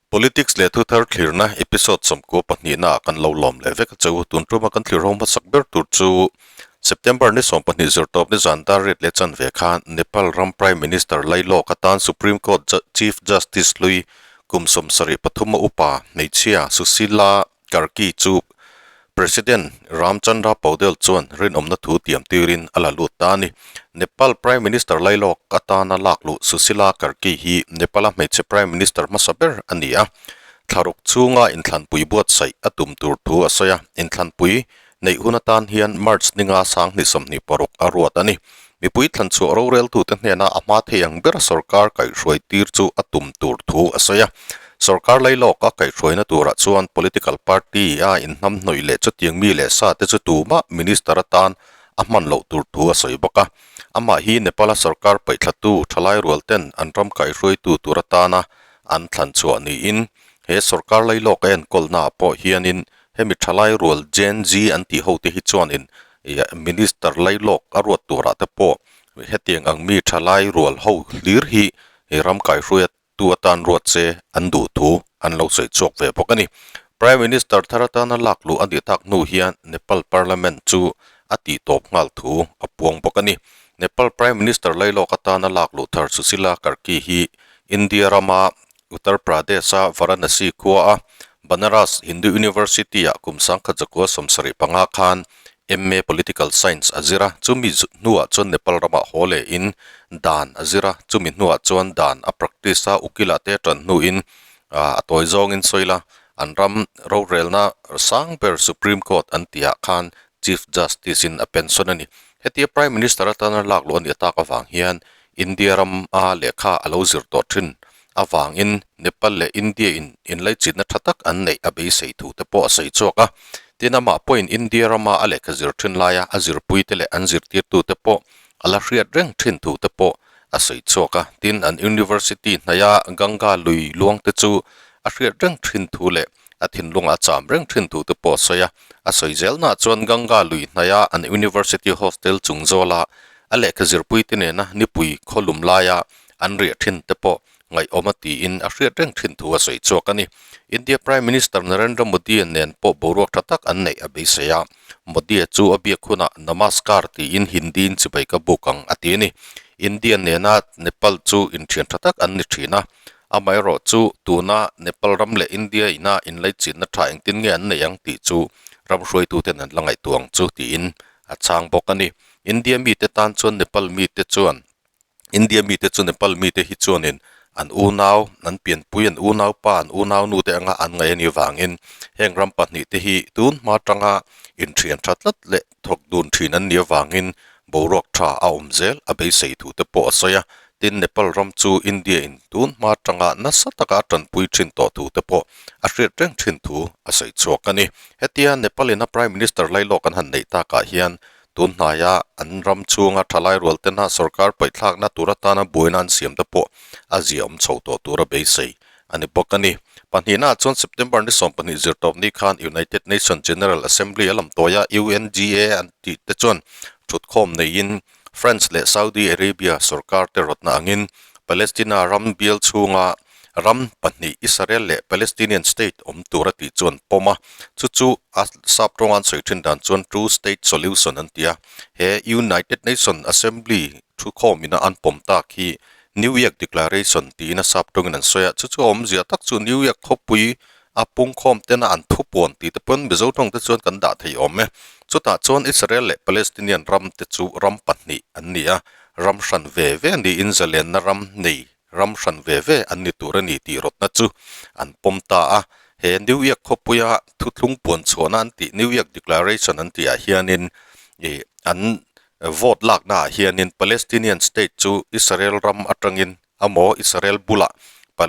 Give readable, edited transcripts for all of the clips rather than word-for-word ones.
Politics leh thuthar thlirna episode 12 ah kan lo lawm leh vek a che u. Tun tuma kan thlir ho hmasak ber tur chu September ni 12 zirtawp ni zan dar riat leh chanve khan Nepal ram Prime Minister Lailawk atan Supreme Court Chief Justice hlui kum 73 a upa hmeichhia Sushila Karki chu President Ram Chandra Paudel chuan rinawmna thu tiam tirin a la lut ta a ni. Nepal Prime Minister lailawk atana lak luh Sushila Karki hi Nepal-a hmeichhe Prime Minister hmasa ber a ni a. Thlaruk chhunga inthlanpui buatsaih a tum tur thu a sawi a, inthlanpui neih hun atan hian March ninga 2026 a ruat a ni. Mipui thlanchhuah roreltute hnena a hma thei ang bera sorkar kaihhruai tir chu a tum tur thu a sawi a. Sorkar lailawka kaihhruaina turah chuan political party a inhnamhnawih leh chutiang mi leh sa te chu tumah minister atan a hman loh tur thu a sawi bawk a. Amah hi Nepal-a sorkar paihthlatu thalai rual ten an ram kaihhruaitu tur atana an thlanchhuah niin he sorkar lailawka enkawlnaah pawh hianin hemi thalai rual Gen Z an tih hote hi chuanin Minister lailawk a ruat turah te pawh hetiang ang mi thalai rual ho hlir hi ram kaihhruai tu atan ruat se an duh thu an lo sawi chhuak ve bawk a ni. Prime Minister thar atana lak luh a nih tak hnu hian Nepal Parliament chu a tih tawp nghal thu a puang bawk a ni. Nepal Prime Minister lailawk atana lak luh thar Sushila Karki hi India rama Uttar Pradesh-a Varanasi khua a Banaras Hindu University-ah kum 1975 khan MA Political Science a zir a, chumi hnuah chuan Nepal ramah haw lehin dan a zir a, chumi hnuah chuan dan a practice a, ukil ah te a tan hnuin a tawi zawngin sawi la, an ram rorelna sang ber Supreme Court an tihah khan Chief Justice in a pension a ni. Hetia Prime Minister atana lak luh a nih tak avang hian India ram a lehkha a lo zir tawh thin avangin Nepal leh India in inlaichinna tha tak an neih a beisei thu te pawh a sawi chhuak a. Tin, amah pawhin India rama a lehkha zir thin laia a zirpui te leh an zirtirtu te pawh a la hriat reng thin thu te pawh a sawi chhuak a. Tin, an university hnaia Ganga lui luang te chu a hriat reng thin thu leh a thinlungah a cham reng thin thu te pawh a sawi a. A sawi zelnaah chuan Ganga lui hnaia an university hostel chung zawla a lehkha zirpui te nena nipui khawlum laia an riah thin te pawh ngaihawm a tiin a hriat reng thin thu a sawi chhuak a ni. India Prime Minister Narendra Modi nen pawh boruak tha tak an neih a beisei a, Modi chu a biak hunah Namaskar tiin Hindi-in chibai ka buk ang a ti a ni. India nena Nepal chu inthian tha tak an ni thin a, amaherawh chu tuna Nepal ram leh India ina inlaichinna tha engtin nge an neih ang tih chu ram hruaituten an la ngaihtuah ang chu tiin a chhang bawk a ni. India mite tan chuan Nepal mite chuan India mite chu Nepal mite hi chuanin an unau, an pianpui, an unaupa, an unaunu te anga an ngaih a nih vangin heng ram pahnihte hi tun hma atanga inthian tha tlat leh thawk dun thin an nih avangin boruak tha a awm zel a beisei thu te pawh a sawi a. Tin, Nepal ram chu India in tun hma atanga nasa taka a tanpui thin tawh thu te pawh a hriat reng thin thu a sawi chhuak a ni. Hetia Nepal ina Prime Minister lailawk an han neih takah hian Tun hnaia an ram chhunga thalai rual tena sorkar paihthlakna tur atana buaina an siam te pawh a ziahawm chho tawh tura beisei a ni bawk a ni. Pahnihnaah chuan September ni 12 zirtawpni khan United Nations General Assembly a lam tawia UNGA an tih te chuan thutkhawm neiin France leh Saudi Arabia sorkar te rawtna angin Palestina ram bial chhunga Ram pahnih Israel leh Palestinian state awm tur a tih chuan pawm a, chu chu a sap tawnga an sawi thin dan chuan two state solution an ti a. He United Nation Assembly thukhawm ina an pawm tak hi New York Declaration tiin a sap tawngin an sawi a, chu chu a awmzia tak chu New York khawpui a pungkhawm tena an thupuan tih te pawn Mizo tawng te chuan kan dah thei awm e. Chutah chuan Israel leh Palestinian ram te chu ram pahnih an ni a, ram hran ve ve niin zalenna ram nei ram hran ve ve an ni tur a ni tih rawtna chu an pawm ta a. He New York khawpuia thuthlung puan chhuahna an tih New York Declaration an tihah hianin ih an vote laknaah hianin Palestinian state chu Israel ram atangin amaw Israel bulah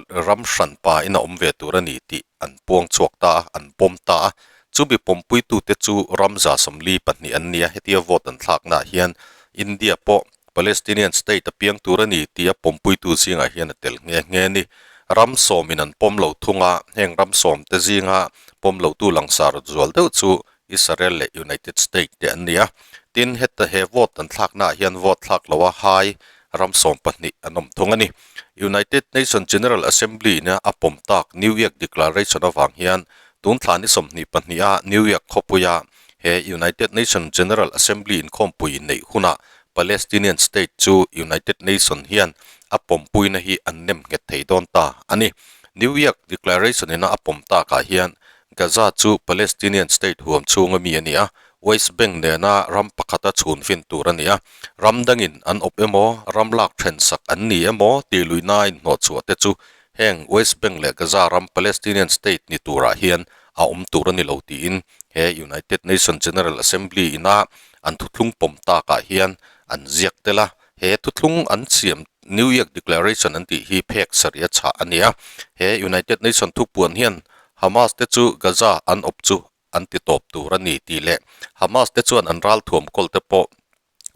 ram hran pa in a awm ve tur a ni tih an puang chhuak ta a, an pawm ta a. Chumi pawmpuitute chu ram 42 an ni a, hetia vote an thlaknaah hian India pawh Palestinian state a piang tur a ni tih a pawmpuitu zingah hian a tel nghe nghe a ni. Ram sawmin an pawm lo thung a, heng ram sawmte zinga pawm lotu langsar zual deuh chu Israel leh United State te an ni a. Tin, heta he vote an thlaknaah hian vote thlak loa hai ram 12 an awm thung a ni. United Nations General Assembly ina a pawm tak New York Declaration avang hian tun thla ni 22 a New York khawpuia he United Nations General Assembly inkhawmpui neih hunah Palestinian State chu United Nations hian a pawmpuina hi an nem nghet thei dawn ta a ni. New York Declaration ina a pawm takah hian Gaza chu Palestinian State huam chhunga mi a ni a, West Bank nena ram pakhata chhun fin tur a ni a, ram dangin an awp emaw, ram lak then sak an ni emaw tih luihna inhnawhchhuah te chu heng West Bank leh Gaza ram Palestinian State ni turah hian a awm tur a ni lo tiin he United Nations General Assembly ina an thuthlung pawm takah hian an ziak tel a, he thuthlung an siam New York Declaration an tih hi phek sarih a chhah a ni a, he United Nations thupuan hian Hamas te chu Gaza an awp chu an ti tawp tur a ni tih leh Hamas te chuan an ralthuam kawl te pawh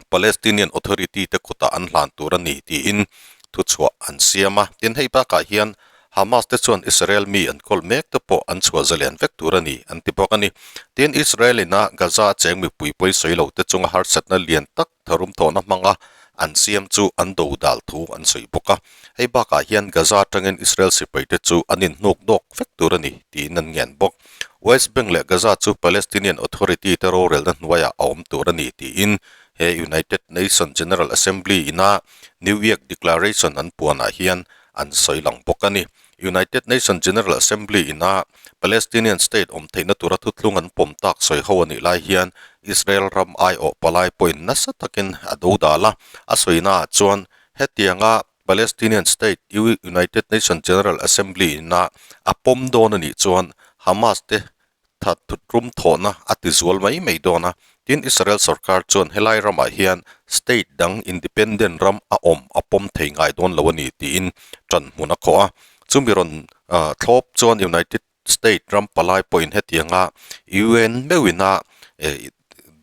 Palestinian Authority te kutah an hlan tur a ni tiin thuchhuah an siam a. Tin, hei bakah hian Hamas te chuan Israel mi an kawl mek te pawh an chhuah zalen vek tur a ni an ti bawk a ni. Tin, Israel ina Gaza a cheng mipui pawi sawi lo te chunga harsatna lian tak tharum thawhna hmanga an siam chu an do dal thu an sawi bawk a. Hei bakah hian Gaza atangin Israel sipai te chu an inhnuk dawk vek tur a ni tiin an ngen bawk. West Bank leh Gaza chu Palestinian Authority te rorelna hnuaiah a awm tur a ni tiin he United Nations General Assembly ina New York Declaration an puanah hian an sawi lang bawk a ni. United Nations General Assembly ina Palestinian state awm theihna tura thuthlung an pawm tak sawi ho a nih lai hian Israel ram aiawh palai pawhin nasa takin a do dal a, a sawinaah chuan hetianga Palestinian state United Nations General Assembly ina a pawm dawn a nih chuan Hamas te that thutrum thawhna a ti zual mai mai dawn a, tin Israel sorkar chuan helai ramah hian state dang independent ram a awm a pawm thei ngai dawn lo a ni tiin ṭan hmun a khawh a, chumi rawn thlawp chuan United State ram palai pawhin hetianga UN meuhina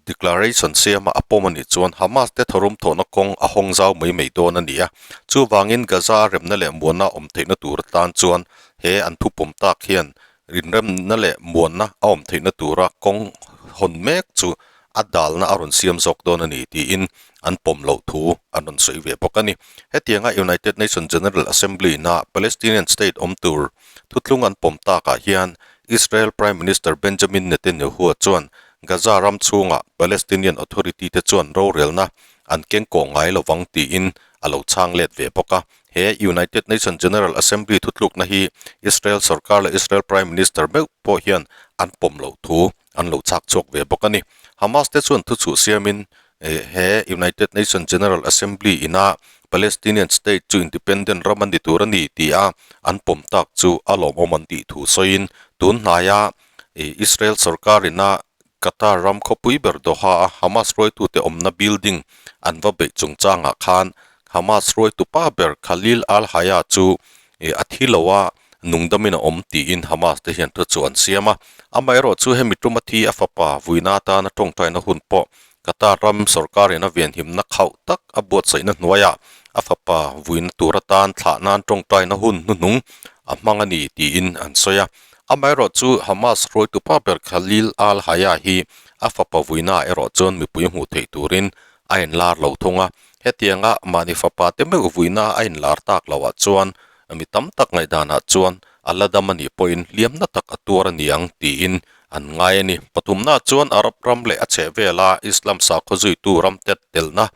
declaration siama a pawm a nih chuan Hamas te tharum thawhna kawng a hawng zau mai mai dawn a ni a. Chuvangin Gaza remna leh muanna awm theihna tur atan chuan he an thupawm tak hian inremna leh muanna a awm theihna tura kawng hawn mek chu a dalna a rawn siam zawk dawn a ni tiin an pawm loh thu an rawn sawi ve bawk a ni. Hetianga United Nations General Assembly na Palestinian state awm tur Thuthlung an pawm takah hian Israel Prime Minister Benjamin Netanyahu chuan Gaza ram chhungah Palestinian Authority te chuan rorelna an keng kawh ngai lovang tiin a lo chhang let ve bawk a. He United Nations General Assembly thutlukna hi Israel sorkar leh Israel Prime Minister meuh pawh hian an pawm loh thu an lo chhak chhuak ve bawk a ni. Hamas te chuan thuchhuh siamin he United Nations General Assembly ina Palestinian state chu independent ram a ni tur a ni tih a an pawm tak chu a lawmawm an tih thu sawiin tun hnaia Israel sorkar ina Qatar ram khawpui ber Doha a Hamas hruaitute awmna building an va beih chungchangah khan Hamas hruaitu pa ber Khalil al-Hayya chu a thi lo a, nungdamin a awm tiin Hamas te hian thu chu an siam a. Amaherawhchu hemi tum a thi a fapa vuina atana tawngtaina hun pawh Qatar ram sorkarin a venhimna khauh tak a buatsaihna hnuaiah a fapa vuina tur atan thlah nan tawngtaina hun hnuhnung a hmang a ni tiin an sawi a. Amaherawhchu Hamas hruaitu pa ber Khalil al-Hayya hi a fapa vuinaah erawh chuan mipui hmuh theih turin a inlar lo thung a. Hetianga mahni fapa te meuh vuina a inlar tak loh ah chuan mi tam tak ngaihdanah chuan a la dam a nih pawhin hliamna tak a tuar a ni ang tiin an ngai a ni. Pathumna chuan Arab ram leh a chhehvela Islam sakhaw zuitu ram te telna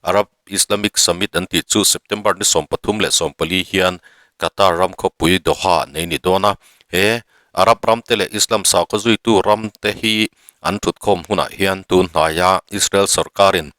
Arab Islamic Summit an tih chu September ni 34 leh 40 hian Qatar ram khawpui Doha nei ni dawn a. He Arab ram te leh Islam sakhaw zuitu ram te hi an thutkhawm hunah hian tun hnaia Israel sorkarin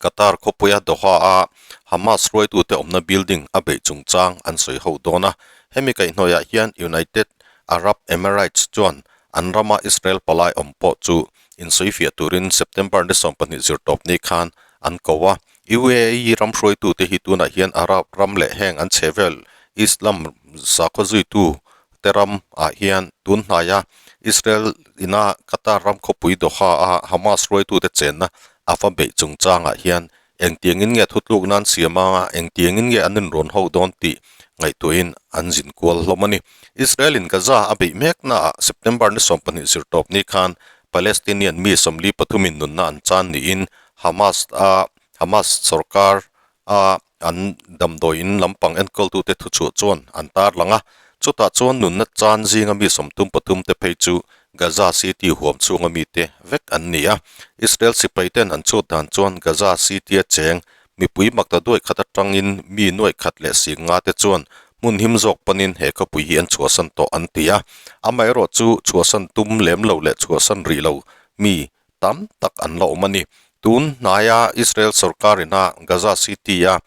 Qatar khawpuia Doha-a Hamas hruaitute awmna building a beih chungchang an sawi ho dawn a. Hemi kaihhnawihah hian United Arab Emirates chuan an rama Israel palai awm pawh chu insawifiah turin September ni 12 zirtawp ni khan an ko a. UAE ram hruaitute hi tunah hian Arab ram leh heng an chhehvel Islam sakhaw zuitu te ram ah hian tun hnaia Israel ina Qatar ram khawpui Doha a Hamas hruaitute chenna a va beih chungchangah hian engtiangin nge thutluk nan siam anga engtiangin nge an inrawn ho dawn tih ngaihtuahin an zin kual hlawm a ni. Israel in Gaza a beih meknaah September ni 12 zirtawp ni khan Palestinian mi 43 in nunna an chan niin Hamas a Hamas sorkar a. an damdawi in lampang enkawltute thuchhuah chuan an tarlang a. Chutah chuan nunna chan zinga mi 33 te phei chu Gaza City huam chhunga mite vek an ni a. Israel sipai ten an chhut dan chuan Gaza City a cheng mipui makta duai khat atangin mi nuaih khat leh sing nga te chuan hmun him zawk panin he khawpui hi an chhuahsan tawh an ti a. Amaherawh chu chhuahsan tum lem lo leh chhuahsan rih lo mi tam tak an la awm a ni. Tun hnaia Israel sorkar ina Gaza City-a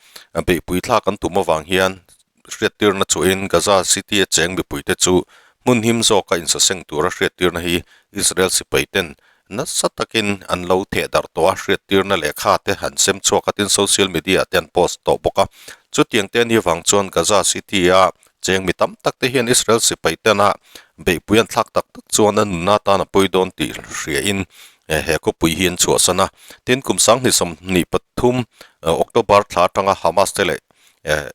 beihpui thlak an tum avang hian hriattirna chuahin Gaza City-a cheng mipuite chu hmun him zawka insaseng tura hriattirna hi Israel sipaiten nasa takin an lo theh darh tawh a, hriattirna lehkha te an sem chhuak a tin social media te an post tawh bawk a. Chutiang te anih avang chuan Gaza City-a cheng mi tam tak te hian Israel sipai tena beihpui an thlak tak tak chuan a nunna atan a pawi dawn tih hriain he khawpui hi an chhuahsan a. Tin, kum 2023 October thla atanga Hamas te leh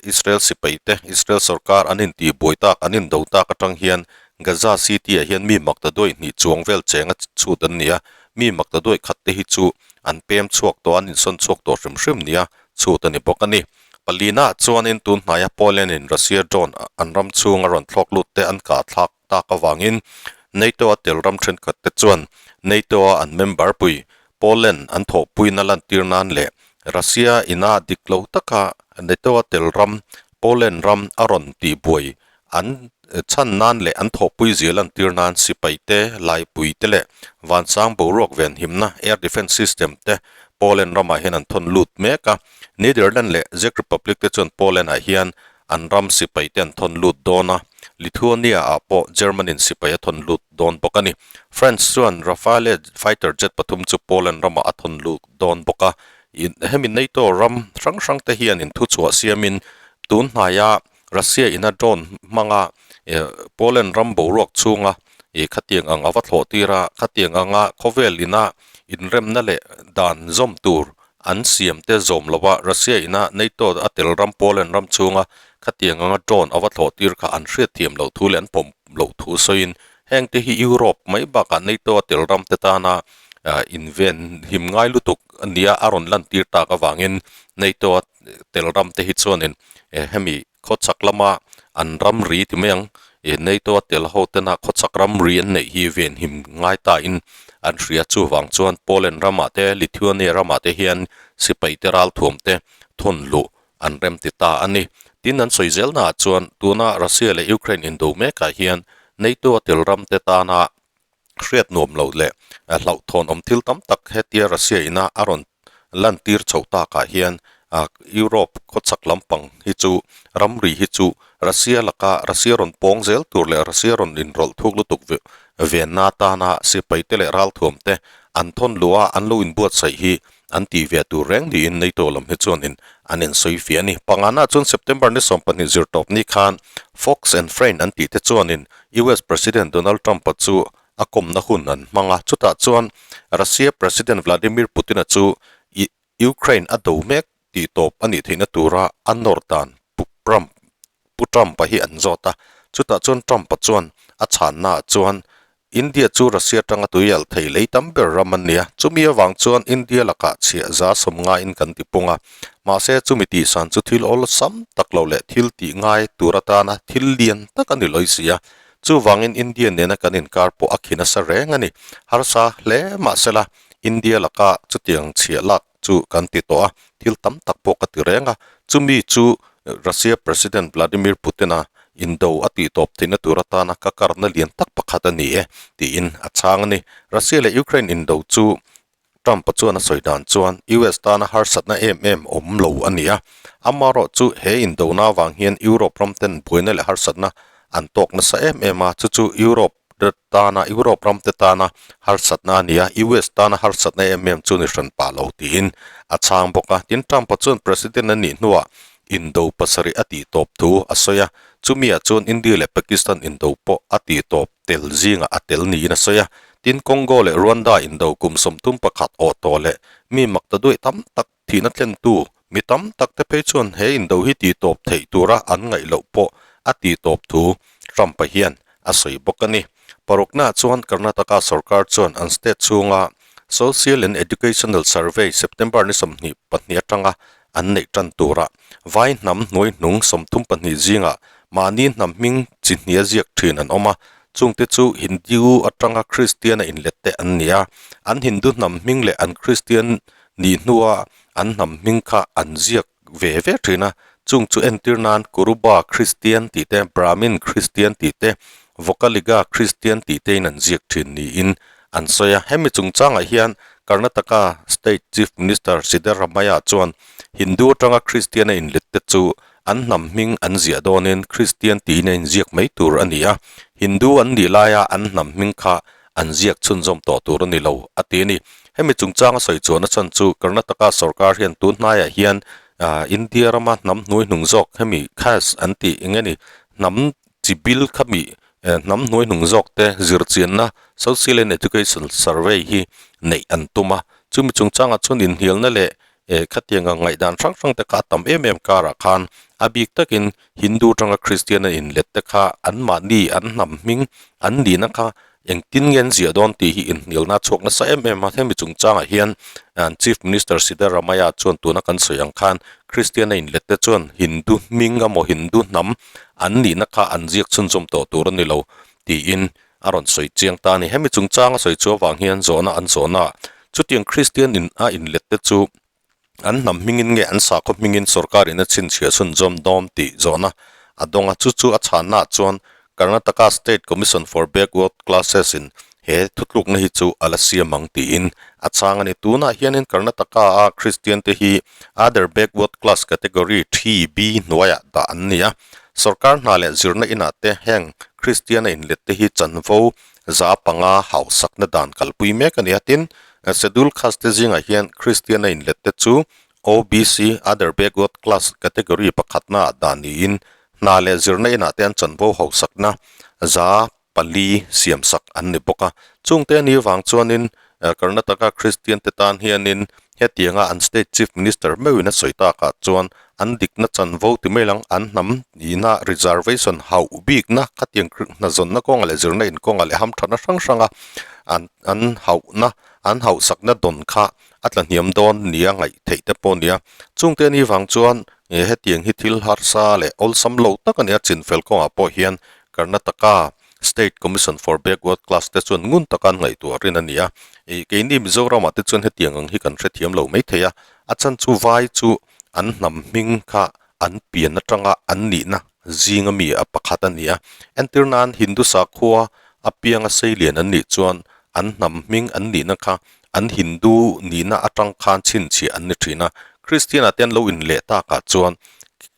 Israel sipai te, Israel sorkar an intihbuai tak, an indo tak atang hian Gaza City ah hian mi makta duai hnih chuang vel chenga chhut an ni a. Mi makta duai khat te hi chu an pem chhuak tawh a, an insawn chhuak tawh hrim hrim nia chhut a ni bawk a ni. Palina chuanin tun hnaia Poland-in Russia drone an ram chhunga rawn thlawk lut te an kah thlak tak avangin NATO-a tel ram thenkhat te chuan NATO-a an member pui Poland an thawhpuina lantir nan leh Russia ina dik lo taka NATO-a tel ram Poland ram a rawn tihbuai an chhan nan leh an thawhpui zia lantir nan sipai te, laipui te leh vansang boruak venhimna, air defence system, te Poland ramah hian an thawn lut mek a. Netherlands leh Czech Republic te chuan Poland ah hian an ram sipai te an thawn lut dawn a, Lithuania ah pawh German in sipai a thawn lut dawn bawk a ni. France chuan Rafale fighter jet pathum chu Poland ramah a thawn lut dawn bawk a. Hemi NATO ram hrang hrang te hian in thuchhuah siamin tun hnaia Russia in a drone hmanga Poland ram boruak chhunga khatiang ang a va thlawh tir a, khatiang anga khawvel ina inremna leh dan zawm tur an siam te zawm lo a, Russia ina NATO a tel ram Poland ram chhunga khatiang anga drone a va thlawh tir kha an hriatthiam loh thu leh an pawm loh thu sawiin heng te hi Europe mai bakah NATO a tel ram te tana inven him ngai lutuk a nia a rawn lantir tak avangin NATO a tel ram te hi chuanin hemi khawchhak lama an ramri ti mai ang ih NATO a tel ho tena khawchhak ramri an neih hi venhim ngai ta in an hria chuvang chuan Poland ramah te Lithuania ramah te hian sipai te ralthuam te thawn luh an rem ti ta a ni. Tin an sawi zel naah chuan tuna Russia leh Ukraine indo mekah hian NATO a tel ram te tana hriat nuam lo leh hlauhthawn awm thil tam tak hetia Russia ina a rawn lantir chhoh takah hian Europe khawchhak lampang hi chu ramri hi chu Russia laka Russia rawn pawng zel tur leh Russia rawn inrawlh thuk lutuk venna atana sipai te leh ralthuam te an thawn luh a an lo inbuatsaih hi an tih ve tur reng niin NATO lam hi chuanin an insawi fiah a ni. Pangana chuan September ni 20 zirtawp ni khan Fox and Friend an tih te chuanin US President Donald Trump-a chu a kawmna hun an hmang a, chutah chuan Russia President Vladimir Putin-a chu Ukraine a do mek tih tawp a nih theihna tura a nawr dan Pu Pu Trump-a hi an zawt a, chutah chuan Trump-a chuan a chhannaah chuan India chu Russia atanga tui alh thei lei tam ber ram an ni a, chumi avang chuan India lakah chhiah za sawm ngaiin kan ti pung a. Mahse, chumi tihsan chu thil awlsam tak lo leh thil tih ngai tur atana thil lian tak a ni lawi si a. Chuvangin India nena kan inkar pawh a khi nasa reng a ni. Harsa hle mahsela, India laka chutiang chhiah lak chu kan ti tawh a, thil tam tak pawh ka ti reng a, chumi chu Russia President Vladimir Putin-a indo a tihtawp theihna tur atana ka karna lian tak pakhat a ni e, tiin a chhang a ni. Russia leh Ukraine indo chu Trump-a chuan a sawi dan chuan US tana harsatna em em awm lo a ni a, amaherawh chu he indona avang hian Europe ram ten buaina leh harsatna an tawk nasa em em a, chu chu Europe tana Europe ram te tana harsatna a ni a, US tana harsatna em em chu ni hran pah lo tiin a chhang bawk a. Tin, Trump-a chuan President a nih hnuah indo pasarih a tihtawp thu a sawi a, chumi ah chuan India leh Pakistan indo pawh a tihtawp tel zingah a tel niin a sawi a. Tin, Congo leh Rwanda indo kum 31 awh tawh leh mi makta duai tam tak thihna thlentu mi tam tak te phei chuan he indo hi tihtawp theih tura an ngaih loh pawh a tihtawp thu Trump-a hian a sawi bawk a ni. Paruknaah chuan Karnataka sorkar chuan an state chhunga Social and Educational Survey September ni 22 atanga an neih tan turah Vai hnam hnuai hnung 32 zingah mahni hnam hming chi hnia ziak thin an awm a, chungte chu Hindu atanga Kristian a inlet te an ni a, an Hindu hnam hming leh an Kristian nih hnua an hnam hming kha an ziak ve ve thin a, chung chu entir nan Kuruba Kristian tih te, Brahmin Kristian tih te, Vokaliga Kristian tih tein an ziak thin niin an sawi a. Hemi chungchangah hian Karnataka State Chief Minister Siddaramaiah chuan Hindu atanga Kristian a inlet te chu an hnam hming an ziah dawnin Kristian tiin a inziak mai tur a ni a, Hindu an nih laia an hnam hming kha an ziak chhunzawm tawh tur a ni lo, a ti a ni. Hemi chungchanga sawi chuan a chhan chu Karnataka sorkar hian tun hnaiah hian India rama hnam hnuaihnung zawk hemi caste an tih eng nge ni hnam chi bil khami hnam hnuaihnung zawk te zirchianna Social and Education Survey hi neih an tum a, chumi chungchangah chuan inhnialna leh khatianga ngaihdan hrang hrang te kha a tam em em karah khan a bik takin Hindu atanga Christian a inlet te kha anmahni an hnam hming an nihna kha engtin nge an ziah dawn tih hi inhnialna a chhuak nasa em em a, hemi chungchangah hian Chief Minister Siddaramaiah chuan tuna kan sawi ang khan Christian a inlet te chuan Hindu hming emaw Hindu hnam an nihna kha an ziak chhunzawm tawh tur a ni lo tiin a rawn sawi chiang ta a ni. Hemi chungchanga sawi chu avang hian zawhna an zawhna ah chutiang Christian in a inlet te chu an hnam hmingin nge an sakhaw hmingin sorkar in a chhinchhiah chhunzawm dawm tih zawhna a dawng a, chu chu a chhanna ah chuan Karnataka State Commission for Backward Classes in he thutlukna hi chu a la siam ang tiin a chhang a ni. Tunah hianin Karnataka a Christian te hi Other Backward Class Category 3B hnuaiah dah an ni a, sorkar hna leh zirna inah te heng Christian a inlet te hi chanvo 5% hausakna dan kalpui mek a ni a. Tin, Schedule Caste te zingah hian Christian a inlet te chu OBC, Other Backward Class, category pakhatna ah dah niin hna leh zirna inah te an chanvo hausakna 4% siamsak an ni bawk a. Chungte a nih vang chuanin Karnataka Christian te tan hianin hetianga an State Chief Minister meuhin a sawi takah chuan an dikna chanvo ti mai lang an hnam nihna reservation hauh bikna khatiang hnazawnna kawnga leh zirna inkawnga leh hamthatna hrang hranga an an hauhna an hauhsakna dawn kha a tla hniam dawn nia ngaih theih te pawh a ni a. Chungte a nih vang chuan hetiang hi thil harsa leh awlsam lo tak a ni a, chinfel kawngah pawh hian Karnataka State Commission for Backward Class te chuan ngun taka an ngaihtuah rin a ni a. Ih keini Mizoramah te chuan hetiang ang hi kan hrethiam lo mai thei a, a chhan chu vai chu an hnam hming kha an pian atanga an nihna zinga mi a pakhat a ni a. Entir nan Hindu sakhua apianga seilian an nih chuan an hnam hming an nihna kha an Hindu nihna atang khan chhinchhiah an ni thin a. Kristian ah te an lo inleh takah chuan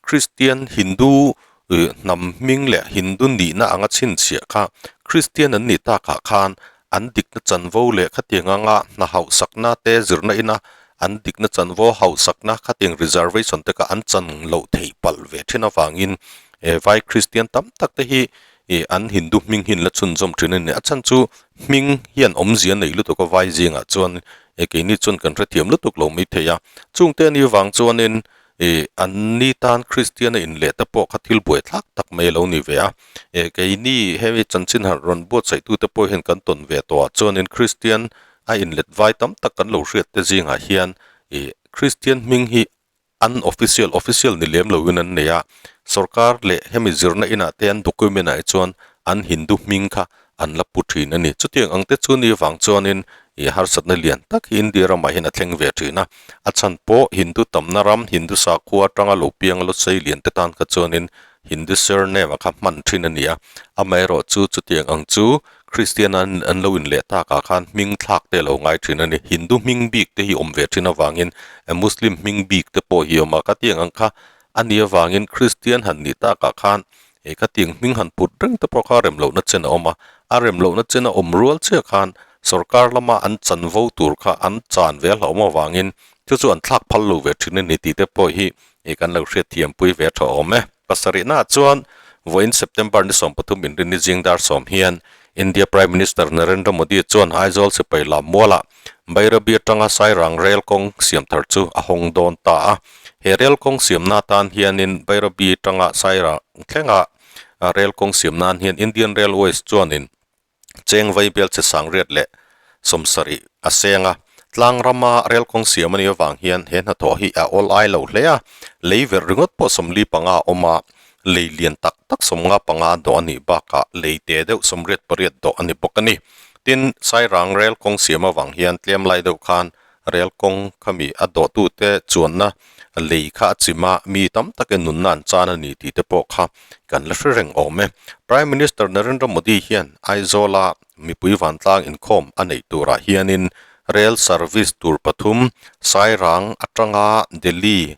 Kristian Hindu hnam hming leh Hindu nihna anga chhinchhiah kha Kristian an nih takah khan an dikna chanvo leh khatiang anga hna hauhsakna te zirna ina an dikna chanvo hauhsakna khatiang reservation te kha an chan loh theih palh ve thin avangin vai Kristian tam tak te hi Ih an Hindu hming hi an la chhunzawm thin a ni. A chhan chu hming hian awmzia nei lutuk a vai zingah chuan ih keini chuan kan hrethiam lutuk lo mai thei a. Chungte ani vang chuanin ih an ni tan Kristian a inleh te pawh kha thil buaithlak tak mai a lo ni ve a. Ih keini hemi chanchin han rawn buatsaih tute pawh hian kan tawn ve tawh ah chuanin Kristian a inlet vai tam tak kan lo hriat te zingah hian ih Kristian hming hi an official official ni lem loin an nei a, sorkar leh hemi zirna inah te an document ah hi chuan an Hindu hming kha an la pu thin a ni. Chutiang ang te chu ni vang chuanin ih harsatna lian tak hi India ramah hian a thleng ve thin a, a chhan pawh Hindu tamna ram Hindu sakhua atanga lo piang lo sei lian te tan kha chuanin Hindu surname ah kha hman thin a ni a, amaherawh chu chutiang ang chu Kristian an an lo inleh takah khan hming thlak te a lo ngai thin a ni. Hindu hming bik te hi awm ve thin avangin Muslim hming bik te pawh hi a awm a, khatiang ang kha a nih avangin Kristian han nih takah khan he khatiang hming han put reng te pawh kha rem lohna chen a awm a, a rem lohna chen a awm rual chiah khan sorkar lama an chanvo tur kha an chan ve a hlauhawm avangin chu chu an thlak phal lo ve thin a ni tih te pawh hi ih kan lo hriatthiampui ve tha awm e. Pasarihnaah chuan vawiin September ni 13 inrinni zing dar 10 hian India Prime Minister Narendra Modi chuan Aizawl sipai lam mualah Bairabi atanga Sairang rel kawng siam thar chu a hawng dawn ta a. He rel kawng siamna atan hianin Bairabi atanga Sairang thlenga rel kawng siam nan hian Indian Railways chuanin Cheng vai bel che 870 a seng a. Tlang rama rel kawng siam a nih avang hian he hnathawh hi a awl ai lo hle a, lei verh ringawt pawh 45 a awm a, lei lian tak tak 55 dawh a nih bakah lei te deuh 88 dawh a ni bawk a ni. Tin, Sairang rel kawng siam avang hian tlem lai deuh khan rel kawng khami a dawhtute chuanna lei kha a chim a, mi tam takin nunna an chan a ni tih te pawh kha kan la hre reng awm e. Prime Minister Narendra Modi hian Aizawla mipui vantlang inkhawm a neih turah hianin rel service tur pathum Sairang atanga Delhi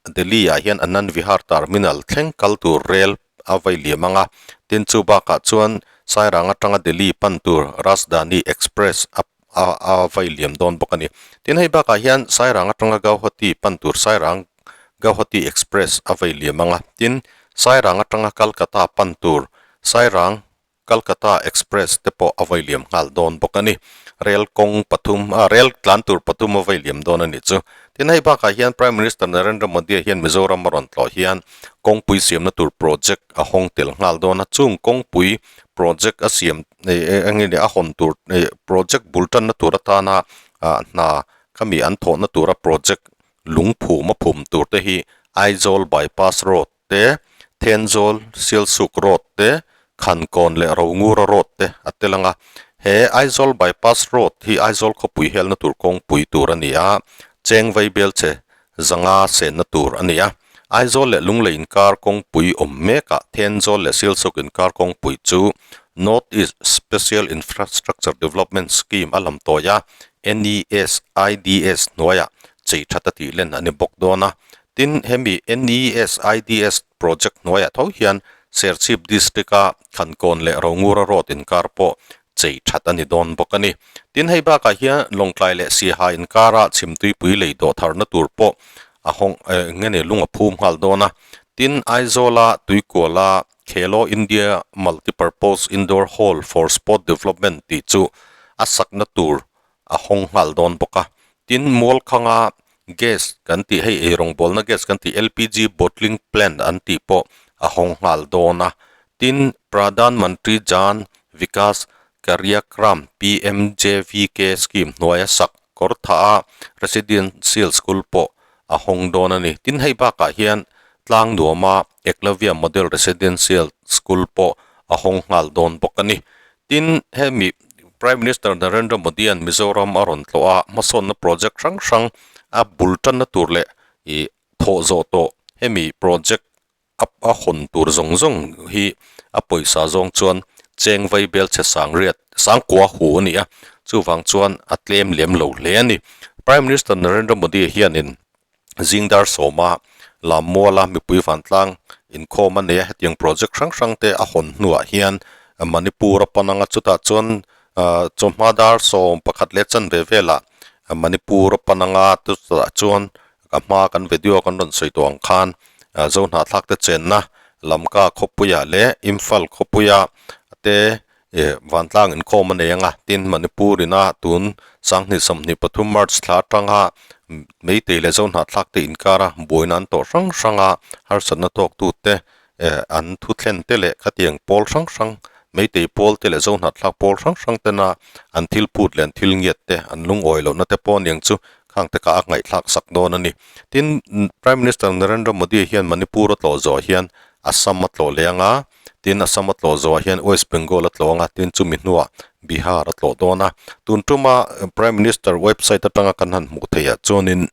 Delhi ah hian Anand Vihar Terminal thleng kal tur rel a vai liam ang a, tin chu bakah chuan Sairang atanga Delhi pan tur Rajdhani Express a a a vai liam dawn bawk a ni. Tin hei bakah hian Sairang atanga Gauhati pan tur Sairang Gauhati Express a vai liam ang a, tin Sairang atanga Calcutta pan tur Sairang Calcutta Express te pawh a vai liam nghal dawn bawk a ni. Rel kawng pathum ah rel tlan tur pathum a vai liam dawn a nih chu. Tin hei bakah hian Prime Minister Narendra Modi hian Mizoram a rawn tlawh hian kawngpui siamna tur project a hawng tel nghal dawn a, chung kawngpui project a siam eng nge ni a hawn tur project bul tanna tur atana ah hna khami an thawhna tura project lungphum a phum tur te hi Aizawl bypass road te, Thenzawl Sialsuk road te, Khankawn leh Rongura road te a tel ang a. He Aizawl bypass road hi Aizawl khawpui helna tur kawngpui tur a ni a, Cheng Vaibelchhe zanga senna tur a ni a. Aizawl leh Lunglei inkar kawngpui awm mekah Thenzawl leh Sialsuk inkar kawngpui chu North East Special Infrastructure Development Scheme a lam tawi a, NESIDS hnuaiah chei that a tih len a ni bawk dawn a. Tin, hemi NESIDS project hnuaiah tho hian Serchhip District-a Khankawn leh Rongura Road inkar pawh chei that a ni dawn bawk a ni. Tin, hei bakah hian Lawngtlai leh Siaha inkara chhimtuipui lei dawh tharna tur pawh a hawng nge ni lung a phum nghal dawn a. Tin, Aizawla Tuikuala Khelo India Multipurpose Indoor Hall for Sport Development tih chu a sakna tur a hawng nghal dawn bawk a. Tin, Mualkhanga gas kan tih hei eirawngbawlna gas kan tih LPG bottling plant an tih pawh a hawng nghal dawn a. Tin, Pradhan Mantri Jan Vikas Karyakram, PMJVK, scheme hnuaia sak kawr tha a residential school pawh a hawng dawn a ni. Tin, hei bakah hian tlang nuama Eklavya Model Residential School pawh a hawng nghal dawn bawk a ni. Tin, hemi Prime Minister Narendra Modi-a'n Mizoram a rawn tlawh a, hmasawnna project hrang hrang a bul tanna tur leh ih thawh zawh tawh hemi project a a hawn tur zawng zawng hi a pawisa zawng chuan cheng vai bel chhe sang riat sangkua hu a ni a, chuvang chuan a tlem lem lo hle a ni. Prime Minister Narendra Modi hianin zing dar sawma Lammuala mipui vantlang inkhawm a nei a, hetiang project hrang hrang te a hawn hnuah hian Manipur a pan ang a, chutah chuan ah chawhma dar 11 leh chanve velah Manipur a pan ang a, chutah chuan a hma kan video kan rawn sawi tawh ang khan ah Zohnahthlak te chenna Lamka khawpuiah leh Imphal khawpuia te Ih vantlang inkhawm a nei ang a, tin Manipur ina tun 2023 March thla atanga Meitei leh Zohnahthlak te inkara buaina an tawh hrang hrang a, harsatna tawktute eh an thu thlen te leh khatiang pawl hrang hrang Meitei pawl te leh Zohnahthlak pawl hrang hrang tena an thil phut leh an thil ngiat te an lungawi lohna te pawh aniang chu khang te kha a ngaihthlak sak dawn a ni. Tin Prime Minister Narendra Modi hian Manipur a tlawh zawh hian Assam a tlawh leh ang a, Tin, Assam a tlawh zawhah hian West Bengal a tlawh ang a, tin chumi hnuah Bihar a tlawh dawn a. Tun tuma Prime Minister website atanga kan han hmuh theihah chuanin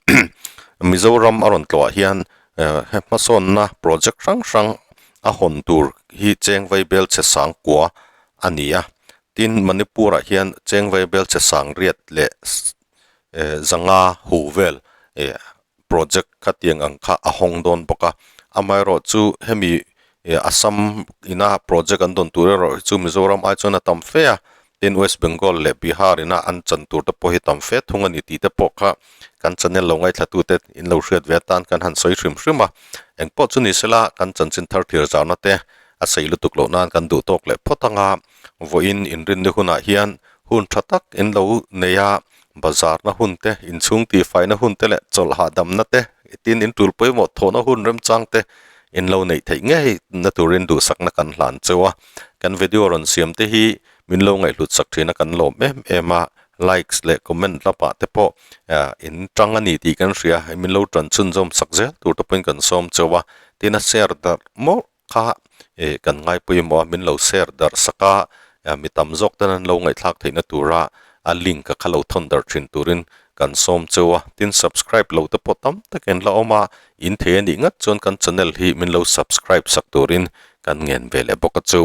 Mizoram a rawn tlawhah hian he hmasawnna project hrang hrang a hawn tur hi cheng vaibel chhe sang kua a ni a. Tin, Manipur-ah hian cheng vaibel chhe sang riat leh 500 hu vel project khatiang ang kha a hawng dawn bawk a amaherawh chu hemi ih Assam ina project an dawn tur erawh hi chu Mizoram ai chuan a tam fe a tin West Bengal leh Bihar ina an chan tur te pawh hi tam fe thung a ni tih te pawh kha kan channel lo ngaithla tu te in lo hriat ve atan kan han sawi hrim hrim a engpawh chu ni sela kan chanchin thar thlir zauhna te a sei lutuk loh nan kan duh tawk leh phawt anga vawiin inrinni hunah hian hun tha tak in lo nei a. Bazar na hun te, inchhung tihfai na hun te leh chawlh hahdam na te, tin in tul pawimawh thawhna hun remchang te in lo neih theih ngei na turin duhsakna kan hlan cheu a. Kan video rawn siam te hi min lo ngaihhlut sak thin a kan lawm em em a. Likes leh comment lamah te pawh in tang a ni tih kan hria, min lo tan chhunzawm sak zel tur te pawhin kan sawm chauh a, tin a share darh mawlh kha ih kan ngai pawimawh a, min lo share darh sak a, mi tam zawk ten an lo ngaihthlak theihna tura a link a kha lo thawn darh thin turin kan sawm chauh a, tin subscribe lo te pawh tam takin la awm a, in thei a nih ngat chuan kan channel hi min lo subscribe sak turin kan ngen ve leh bawk a chu.